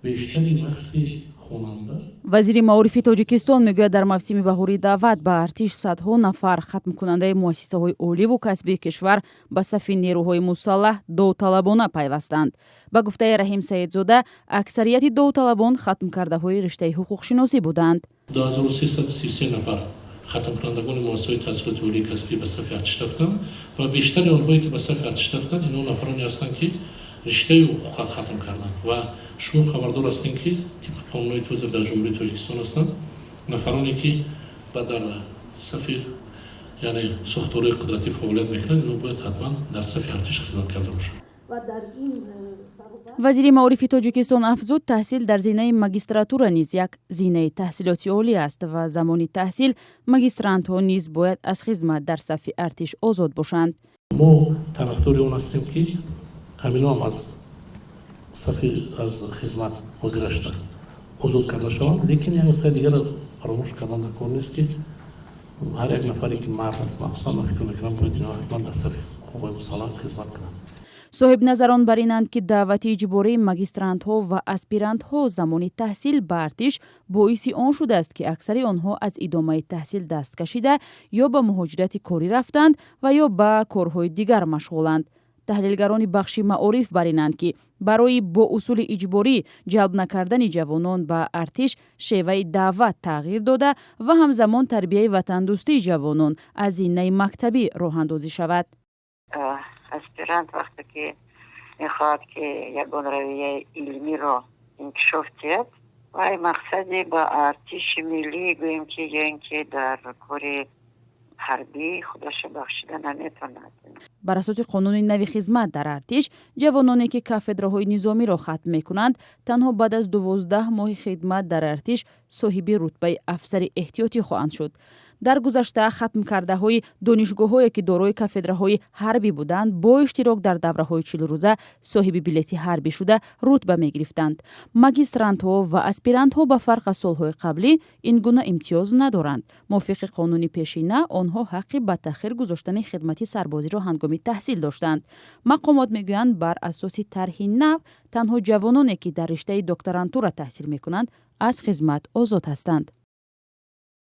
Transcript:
Бештари вақти хонанда. Вазири маорифи Тоҷикистон мегӯяд, дар мавсими баҳории даъват ба артиш садҳо нафар хатмкунандаи муассисаҳои оливу касбии кишвар ба сафи нерӯҳои мусаллаҳ довталабона пайвастанд. Ба гуфтаи Раҳим Саидзода, аксарияти довталабон хатмкардаҳои риштаи ҳуқуқшиносӣ буданд. 2333 нафар хатмкунандагони муассисаҳои таҳсилоти олии касбӣ ба сафи артиш рафтанд ва бештари онҳое, ки ба сафи артиш рафтанд, инҳо нафароне ҳастанд, ки риштаи ҳуқуқа хатм карданд. Ва шумо хабардор ҳастем, ки тибқи қонунҳои ҳозир дар Ҷумҳурии Тоҷикистон ҳастанд, нафароне, ки ба дар сафи, яъне сохторҳои қудратӣ фаъолият мекунанд, инҳо бояд ҳатман дар сафи артиш хизмат карда бошанд. Вазири маорифи Тоҷикистон афзуд, таҳсил дар зинаи магистратура низ як зинаи таҳсилоти олӣ аст ва замони таҳсил магистрантҳо низ бояд аз хизмат дар сафи артиш озод бошанд. Мо тарафдори он ҳастем, ки ҳамино ҳам аз сафи аз хизмат ҳозирашта озод карда шаванд, лекин як нуқтаи дигарро фаромӯш кардан дар кор нест, ки ҳар як нафаре, ки мард аст, махсусан, ман фикр мекунам, бояд ино ҳатман дар сафи ҳуқуқҳои мусаллаҳ хизмат кунанд. Соҳибназарон бар инанд, ки даъвати иҷбории магистрантҳо ва аспирантҳо замони таҳсил ба артиш боиси он шудааст, ки аксари онҳо аз идомаи таҳсил даст кашида, ё ба муҳоҷирати корӣ рафтанд ва ё ба корҳои дигар машғуланд. Таҳлилгарони бахши маориф бар инанд, ки барои бо усули иҷборӣ ҷалб накардани ҷавонон ба артиш шеваи даъват тағйир дода ва ҳамзамон тарбияи ватандӯстии ҷавонон аз зинаи мактабӣ роҳандозӣ шавад. Аспирант вақте ки мехоҳад, ки ягон равияи илмиро инкишоф диҳад, вай мақсади ба артиши миллӣ, гӯем ки, ё ин ки дар кори ҳарбӣ худаша бахшида наметавонад. Бар асоси қонуни нави хизмат дар артиш, ҷавононе, ки кафедраҳои низомиро хатм мекунанд, танҳо баъд аз 12 моҳи хидмат дар артиш соҳиби рутбаи афсари эҳтиётӣ хоҳанд шуд. Дар гузашта хатмкардаҳои донишгоҳҳое, ки дорои кафедраҳои ҳарбӣ буданд, бо иштирок дар давраҳои 40-рӯза соҳиби билети ҳарбӣ шуда, рутба мегирифтанд. Магистрантҳо ва аспирантҳо, ба фарқ аз солҳои қаблӣ, ин гуна имтиёз надоранд. Мувофиқи қонуни пешина, онҳо ҳаққи ба таъхир гузоштани хидмати сарбозиро ҳангоми таҳсил доштанд. Мақомот мегӯянд, бар асоси тарҳи нав танҳо ҷавононе, ки дар риштаи докторантура таҳсил мекунанд, аз хизмат озод ҳастанд.